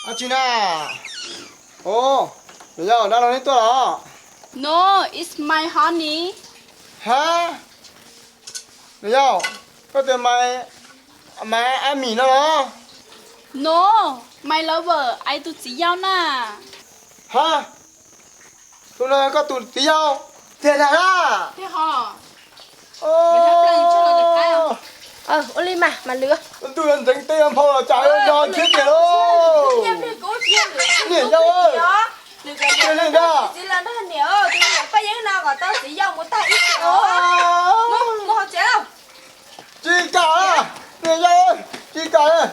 Dab tsi na? Ov, niam yau, dab laug neb tuaj los? No, it's my honey. Hab, niam yau, koj tias my, my army no los? No, my lover, ais tus txiv yau na. Hab, tus no koj tus txiv yau tiag tiag na? Ua li mas mas lwm, ntuj yuav ntxeev teb yuav nphau los cas yuav nco thiab tiag lauj. Niam yau, niam yau, tsis kam, niam yau, tsis kam.